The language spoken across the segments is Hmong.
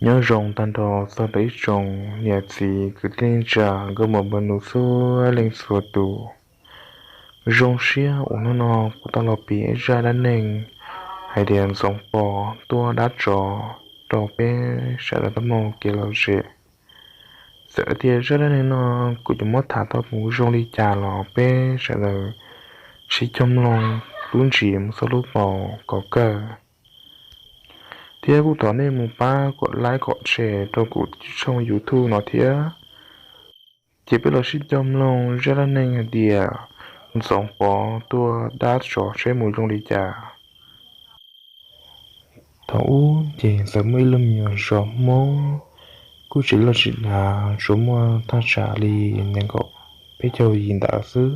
Nyob zoo tag nrho txog rau ib tsoom niam txiv kwv tij neej tsa nkauj muam npawg nus txhua leej txhua tus. Zoo siab uas hnub no kuv tau los piav ib zaj dab neeg hais tias Ntxoov Pov tua dab tsov rau peb sawv daws tau mloog kev lom zem. Txawm tias zaj dab neeg no kuv yuav muab tham tau mus zoo li cas los peb sawv daws sib cog mloog lub ntsis mus txog lub paus kom kawg. Thiab kuj thov nej mus pab kom like kom share rau kuv tshooj YouTube no thiab. Ces peb los sib cog mloog zaj dab neeg hais tias Ntxoov Pov tua dab tsov seb mus zoo li cas. Thaum ub ces txawm muaj ib lub me nyuam zos Hmoob, kuj tsis loj tsis dav, tsuas muaj thaj tsam li nees nkaum peb caug yim ntawd xwb.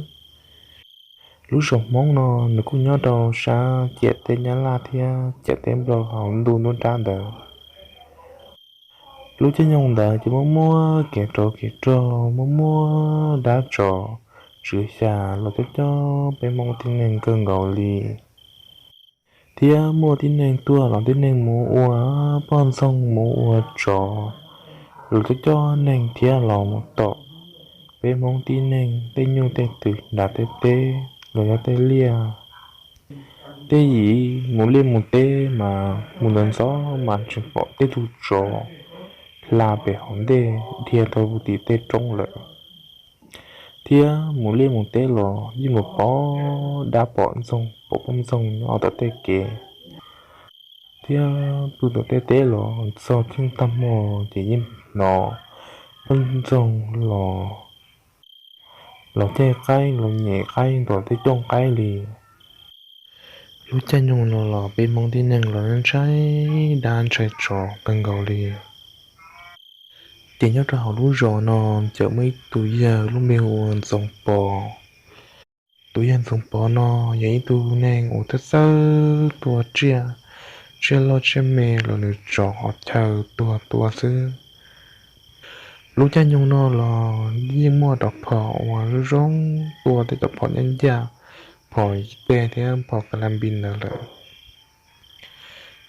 Lub zos Hmoob no nws kuj nyob rau sab ciam teb Nyab Laj thiab ciam teb Nplog hauv ntuj nruab nrab ntawd. Lub caij nyoog ntawd ces muaj muaj kev rov kev rog, muaj muaj dab tsov tswv xya los coj coj peb Hmoob tib neeg kawg nkaus li. Thiab muaj tib neeg tuaj los tib neeg mus ua poj ntxoog mus ua tsov, los coj coj neeg thiab los mus tom peb Hmoob tib neeg tej nyuj tej twm nram tej teb los yog tej liaj. Tej yim mus liaj mus teb mas mus ntxov ntxov mas tseem pom tej tug tsov hla pem hauv ntej dhia tau tim tej roob lawm. Thiab mus liaj mus teb los yeej mus pom dab pom ntxoog pom poj ntxoog nyob tom tej kev. Thiab pw tom tej teb los txog txheej tag hmo ces yeej hnov poj ntxoog los, los caij qaib los nyem qaib nram tej cooj qaib li. Lub caij nyoog no los peb Hmoob tib neeg los ntshai dab ntshai tsov kawg nkaus li. Ces nyob rau hauv lub zos no txawm muaj ib tug yawg lub npe hu ua Ntxoov Pov. Tus yawg Ntxoov Pov no yog ib tug neeg uas txawj txawj tua tsiaj, tsiaj loj tsiaj me los nws tsom qhov chaw tuag tua xwb. Lub caij nyoog no los yeej muaj cov phom uas zoo zoo tua tej cov phom nyab ncaj, phom yim tej thiab phom ka la npi ntawd lawm.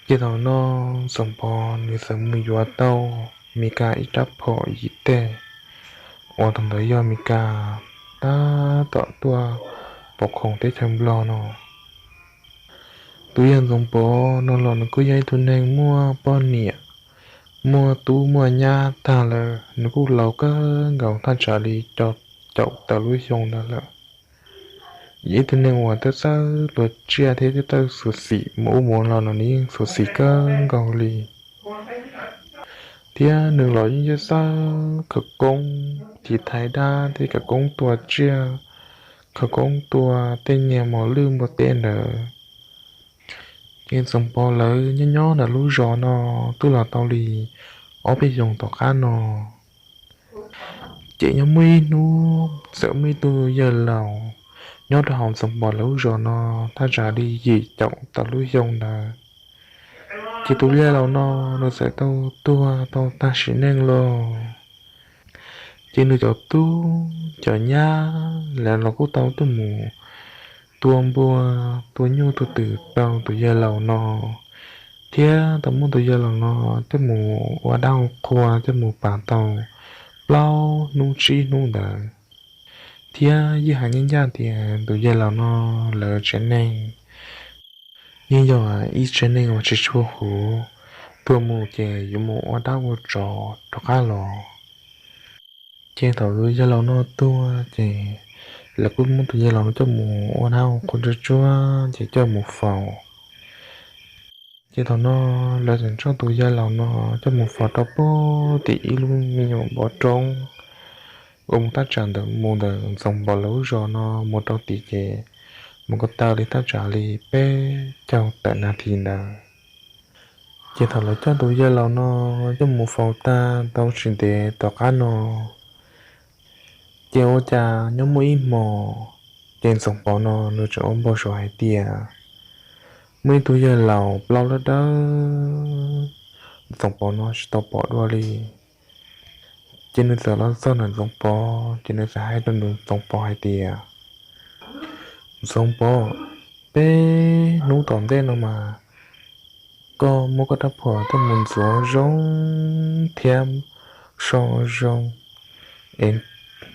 Ces thaum no Ntxoov Pov nws txawm mus yuav tau Mes Kas ib rab phom yim tej, uas thaum ntawd yog Mes Kas tab tom tuaj pov khoom teb chaws Nplog no. Tus yawg Ntxoov Pov no los nws kuj yog ib tug neeg muaj poj niam, muaj tub muaj nyab tag lawm, nws kuj laus kawg nkaus thaj tsam li caum tawm lub xyoo ntawd lawm. Yog ib tug neeg uas txawj txawj tua tsiaj thiab txawj txawj xyuam xim mus ub mus no los nws yeej xyuam xim kawg nkaus li. Thiab nws los yeej txawj khawv koob tiv thaiv dab thiab khawv koob tua tsiaj, khawv koob tua tej niag mos lwj npua teb ntawd. Ces Ntxoov Pov lawv nyob nyob ntawm lub zos no twb los tau li ob peb xyoos tom qab no. Ces nyob muaj ib hnub txawm muaj ib tug yawg laus nyob rau hauv Ntxoov Pov lawv lub zos no thaj tsam li yim caum tawm lub xyoo ntawd. Ces tus yawg laus no nws txawm tau tuag tau tag sim neej lauj. Ces nws cov tub cov nyab lawv los kuj tau tuaj mus tua npua, tua nyuj tua twm rau tus yawg laus no, thiab tau muab tus yawg laus no coj mus ua dab ua qhua coj mus pam tau plaub hnub tsib hnub ntawd. Thiab yeej hais ncaj ncaj tias tus yawg laus no lawv tsev neeg yeej yog ib tsev neeg uas tsis tshua huv, tuag mus ces yuav mus ua dab ua tsov rov qab los. Ces thaum tus yawg laus no tuag ces lawv kuj muab tus yawg laus no coj mus ua dab ua qhua tsuag tsuag ces coj mus faus. Ces thaum no lawv tseem coj tus yawg laus no coj mus faus rau pem tim ib lub me nyuam npov roob uas mus thaj tsam ntawm mus ntawm Ntxoov Pov lawv lub zos no mus rau tid ces mus ko taw li thaj tsam li peb caug tawm nas this ntawd. Ces thaum lawv coj tus yawg laus no coj mus faus tag tau tsis ntev tom qab no, ces ua cas nyob muaj ib hmos, ces Ntxoov Pov no nws tseem ua npau suav hais tias muaj ib tug yawg laus plaub dawb dawb, Ntxoov Pov no tsis tau pom dua li. Ces nws txawm los txog ntawm Ntxoov Pov ces nws txawm hais rau nws Ntxoov Pov hais tias, Ntxoov Pov, peb hnub tom ntej no mas koj muab koj rab phom tuaj mus ntxuav zoo thiab so zoo, es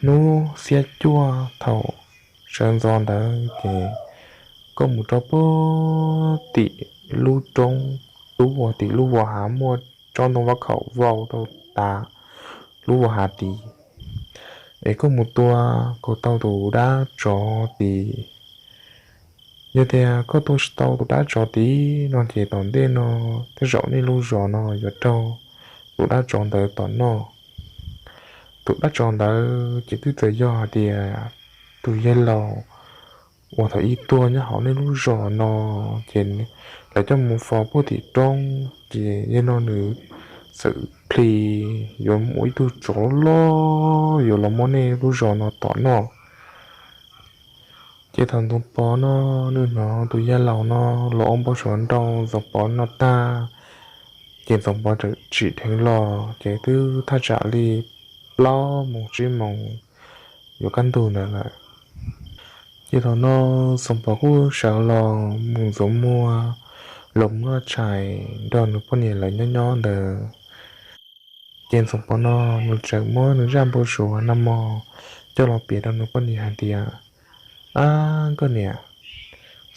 hnub xiab cuaj thaum sawv ntxov ntawd ces koj mus rau puag tim lub roob dub uas tim lub vos hav muaj tsob ntoo vaj khaum vau rau tas lub vos hav tid, es koj mus tua kom tau tus dab tsov tid. Yog tias koj tua tsis tau tus dab tsov tid no ces tom ntej no tej zaum nej lub zos no yuav raug tus dab tsov ntawd tom noj. Tus dab tsov ntawd ces twb txawm yog hais tias tus yawg laus uas thaum ub tuag nyob hauv nej lub zos no, ces lawv coj mus faus puag tim roob, ces yawg no nws txawm plhis yuav mus ib tug tsov loj yuav los muab nej lub zos no tom noj. Ces thaum Ntxoov Pov no nws hnov tus yawg laus no los ua npau suav rau Ntxoov Pov no tag, ces Ntxoov Pov txawm tsim dheev los ces twb thaj tsam li plaub moos tsib moos yuav kaj ntug ntawd lawm. Ces thaum no Ntxoov Pov kuj sawv los mus ntxuav muag los mus noj tshais nrog nws poj niam lawv nyob nyob ntawd. Ces Ntxoov Pov no nws txawm muab nws zaj npau suav nag hmo coj los piav rau nws poj niam hais tias, Ab, koj niam,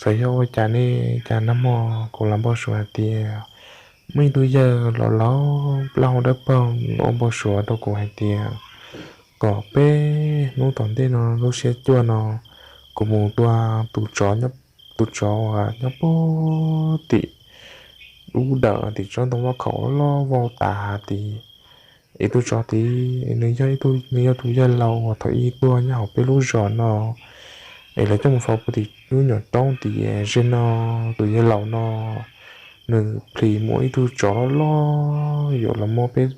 xyov yog ua cas ne, cas nag hmo kuv los npau suav hais tias muaj ib tug yawg laus laus plaub hau dawb paug los ua npau suav rau kuv hais tias kom peb hnub tom ntej no lub xiab cuaj no kuv mus tua tus tsov, tus tsov uas nyob puag tim ub dawm tim tsob ntoo vaj khaum loj vau tas hav tid. Es tus tsov tid nws yog ib tug, nws yog tus yawg laus uas thaum ub tuag nyob hauv peb lub zos no, es lawv coj mus faus puag tim lub nyuam roob tid. Ze no tus yawg laus no nws plhis mus ib tug tsov loj loj yuav los muab peb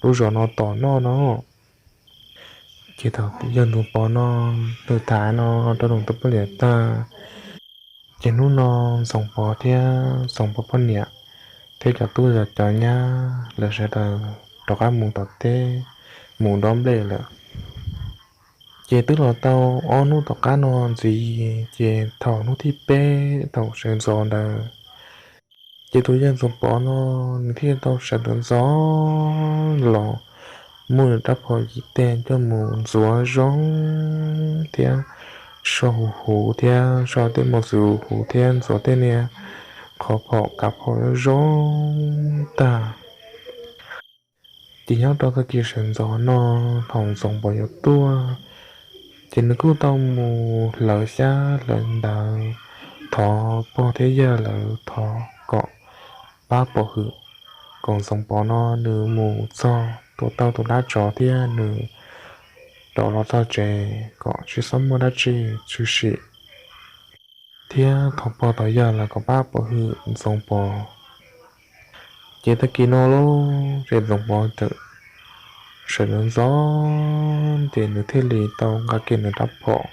lub zos no tom noj no. Ces thaum yawg Ntxoov Pov no nws tham no rau nws tus poj niam tag, ces hnub no Ntxoov Pov thiab Ntxoov Pov poj niam thiab cov tub cov nyab lawv sawv daws rov qab mus tom teb, mus dob nplej lawm. Ces twb los tau ob hnub tom qab no ntxiv, ces thaum hnub thib peb thaum sawv ntxov ntawd, ces tus yawg Ntxoov Pov no nws thiaj tau sawv ntxov ntxov los muab nws rab phom yim teg coj mus ntxuav zoo thiab so huv huv thiab so tej mos txwv huv huv thiab ntxuav tej niag qhov phom kav phom zoo zoo tag. Ces nyob rau tag kis sawv ntxov no, thaum Ntxoov Pov yuav tuaj, ces nws kuj tau mus hlawv xyab hlawv ntawv thov pog thiab yawg lawv thov kom pab pov hwm kom Ntxoov Pov no nws mus txog tua tau tus dab tsov thiab nws rov los txog tsev kom tsis txhob muaj dab tsi tshwm sim, thiab thov pog thov yawg lawv kom pab pov hwm Ntxoov Pov. Ces tag kis no lauj, ces Ntxoov Pov txawm sawv ntxov ntxov, ces nws thiaj li tau nqa kiag nws rab phom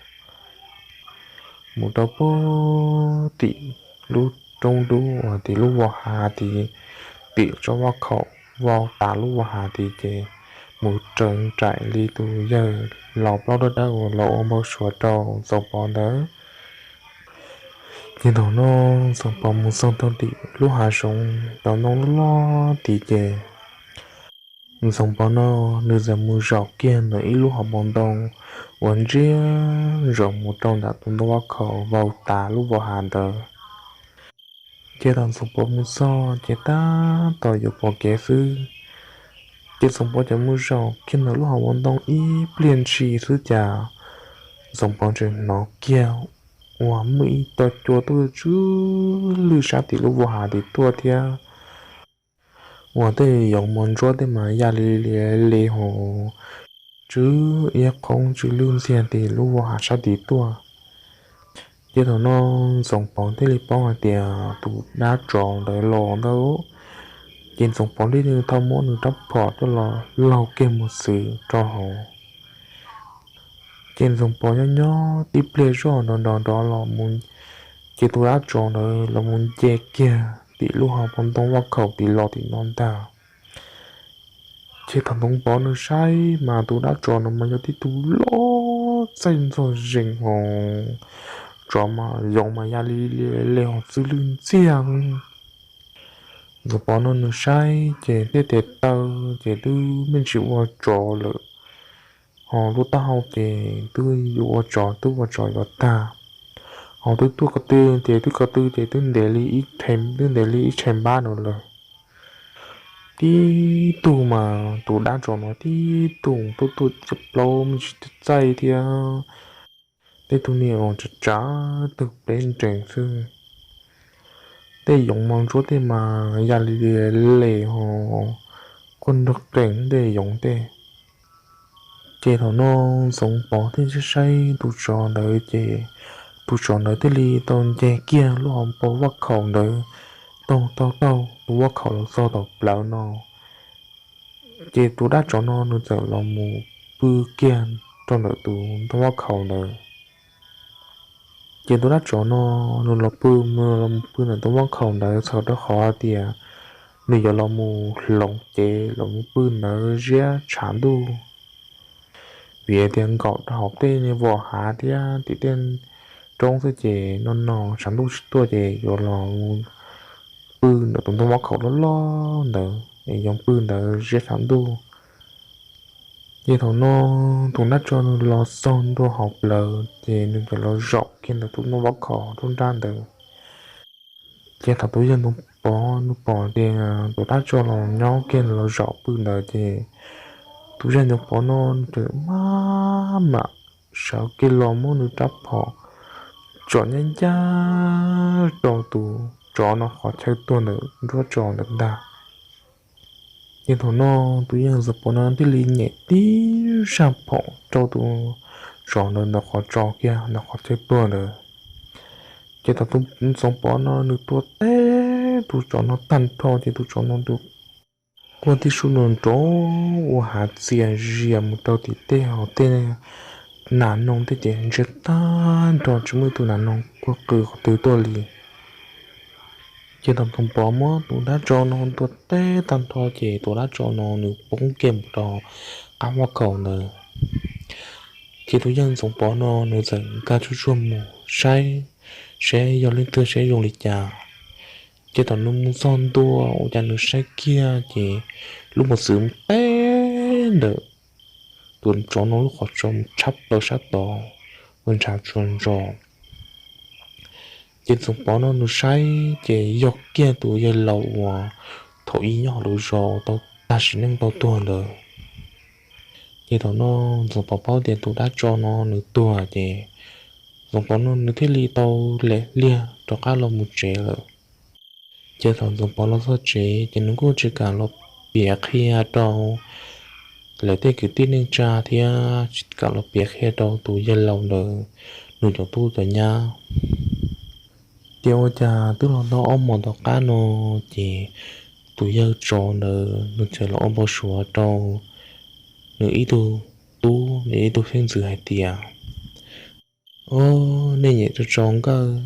mus rau puag tim lub roob dub uas tim lub vos hav tid, tim tsob vaj khaum vau tas lub vos hav tid, ces mus raws nraim li tus yawg laus plaub dawb dawb uas los ua npau suav rau Ntxoov Pov ntawd. Ces thaum no Ntxoov Pov mus txog rau tim lub hav zoov tau ntoo loj loj tid, ces Ntxoov Pov no nws txawm mus zaum kiag ntawm ib lub hauv paus ntoo uas ntsia zaum mus rau ntawm tus ntoo vaj khaum vau tas lub vos hav ntawd. Ces thaum Ntxoov Pov mus txog ces tab tom yuav pom kev xwb, ces Ntxoov Pov txawm mus zaum kiag ntawm lub hauv paus ntoo ib pliag ntshis xwb cas Ntxoov Pov tseem hnov kiag uas muaj ib co cua tuaj tsw lwj sab tim lub vos hav tid tuaj thiab. Uas tej yoov mos ntsuab tej mas ya li li hauv, tsw iab qhoob tsw lwj ntxiag tim lub vos hav sab tid tuaj. Ces thaum no Ntxoov Pov thiaj li paub hais tias tus dab tsov ntawd los ntawd. Ces Ntxoov Pov thiaj li tau muab nws rab phom coj los laug kiag mus txwv rau hauv. Ces Ntxoov Pov nyob nyob tib pliag zoj nrov nrov nrov los mus, ces tus dab tsov ntawd los mus nce kiag tim lub hauv paus ntoo vaj khaum tid los tim no ntag. Ces thaum Ntxoov Pov nws saib mas tus dab tsov no mas yog tib tug loj txaij ntxog zees hos, tsov mas yoov mas ya li li hos tsw lwj ntxiag. Ntxoov Pov no nws saib ces tej tes taw ces twb me ntsis ua tsov lawm, ho lub taub hau ces twb yuav ua tsov, twb ua tsov yuav tag, ho twb tuaj ko tw ces twb ko tw ces twb ntev li, twb ntev li ib tshem npab no lawm. Tib tug mas tus dab tsov no tib tug tuaj tuaj cov plaub me ntsis txaij thiab, tej tug niag tsav tsav tug pleb nrees xwb. Tej yoov mos ntsuab tej mas ya li les ho quaj nrog qees tej yoov tej. Ces thaum no Ntxoov Pov thiaj saib tus tsov ntawd ces tus tsov ntawd thiaj li tau nce kiag lub hauv paus vaj khaum ntawd, taug taug taug tus vaj khaum los txog tom plawv no. Ces tus dab tsov no nws txawm los mus pw kiag rau ntawm tus ntoo vaj khaum ntawd. Ces tus dab tsov no nws los pw, nws los mus pw ntawm tus vaj khaum ntawd txhawm rau qhov tias nws yuav los mus hloov cev los mus pw ntawd ziab tshav ntuj. Vim tias nkaum rau hauv tej niag vom hav thiab tim tej roob xwb ces no no tshav ntuj tsis tuaj ces yuav los pw ntawm tus ntoo vaj khaum loj loj ntawd es yuav pw ntawd ziab tshav ntuj. Ces thaum no tus dab tsov nws los txog ntua hauv plawv ces nws txawm los zaum kiag ntawm tus ntoo vaj khaum nruab nrab ntawd. Ces thaum tus yawg Ntxoov Pov nws pom tias tus dab tsov los nyob kiag los zaum pw ntawd ces tus yawg Ntxoov Pov no nws txawm maj mam sawv kiag los muab nws rab phom tsom ncaj ncaj rau tus tsov no qhov chaw tuag ntawm nruab tso ntawd ntag. Ces thaum no tus yawg Ntxoov Pov no thiaj li nyem tib zaj phom rau tus tsov ntawd ntawm qhov tso kiag ntawm qhov chaw tuag ntawd. Ces thaum tus Ntxoov Pov no nws tua teb tus tsov no tag nrho ces tus tsov no nws quaj tib sub nrov nrov ua hav txias zias mus rau tim tej hauv tej nas noog tej ces ntsiag tag nrho tsis muaj ib tug nas noog quaj qw qhov twg tuaj li. Ces thaum Ntxoov Pov muab tus dab tsov no tua teb tag nrho ces tus dab tsov no nws poob kiag mus rau qab vaj khaum ntawd. Ces tus yawg Ntxoov Pov no nws txawm nkag tsuag tsuag mus saib seb yog leej twg seb zoo li cas. Ces thaum nws mus txog ntua ua cas nws saib kiag ces lub mos txwv mus teb ntawm tus tsov no lub qhov tso mus tshab plaws sab tod ua ntshav tsuag ntsos. Ces Ntxoov Pov no nws saib ces yog kiag tus yawg laus uas thaum ub nyob hauv lub zos tau tag sim neej tau tuag ntawd. Ces thaum no Ntxoov Pov paub tias tus dab tsov no nws tuag ces Ntxoov Pov no nws thiaj li tau lem liag rov qab los mus tsev lawm. Ces thaum Ntxoov Pov los txog tsev ces nws kuj tsis kam los piav qhia rau lawv tej kwv tij neej tsa thiab tsis kam los piav qhia rau tus yawg laus ntawd nws cov tub cov nyab. Ces ua cas twb los tau ob hmos tom qab no ces tus yawg tsov ntawd nws txawm los ua npau suav rau nws ib tug tub, nws ib tug xeeb ntxwv hais tias, Ob, nej niam tso tso nkawj,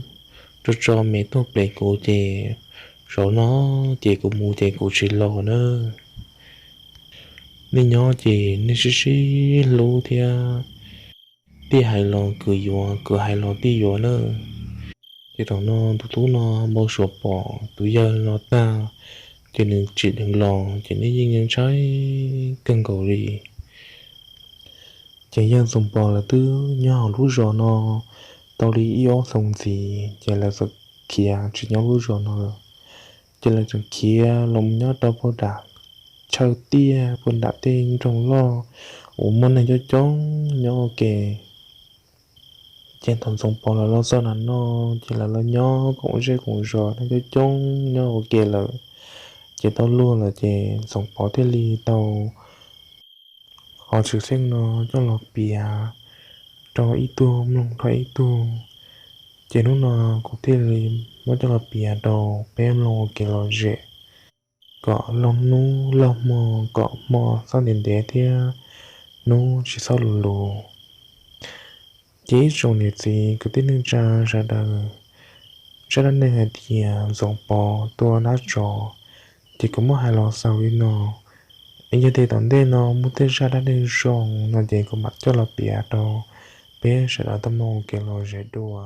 tso tso me tuaj plev kuv ces zaum no ces kuv mus ces kuv tsis los nawb. Nej nyob ces nej sib sib hlub thiab, tij hais los kwv yuav, kwv hais los tij yuav nawb. Ces thaum no tus tub no npau suav pom tus yawg los tag, ces nws tsim dheev los ces nws yeej ntshai kawg nkaus li. Ces yawg Ntxoov Pov lawv twb nyob hauv lub zos no tau li ib ob xyoos ntxiv ces lawv txawm khiav tsis nyob lub zos no lawm. Ces lawv txawm khiav los nyob rau puag nram chaw tiaj puag nram tej nroog loj uas muaj neeg coob coob nyob ua ke. Ces thaum Ntxoov Pov lawv los txog nram no, ces lawv los nyob koom zej koom zos neeg coob coob nyob ua ke lawm. Ces tau luag lawm ces Ntxoov Pov thiaj li tau qhov tshwm sim no coj los piav rau ib tug mloog rau ib tug. Ces hnub no kuv thiaj li muab coj los piav rau peb mloog ua kev lom zem kom laug hnub laug hmo, kom hmo txhob ntev ntev thiab hnub tsis txhob luv luv. Ces ib tsoom niam txiv kwv tij neej tsa sawv daws, zaj dab neeg hais tias Ntxoov Pov tua dab tsov ces kuv muab hais los xaus li no. Es yog tias tom ntej no muaj tej zaj dab neeg zoo no ces kuv mam coj los piav rau peb sawv daws tau mloog ua kev lom zem dua.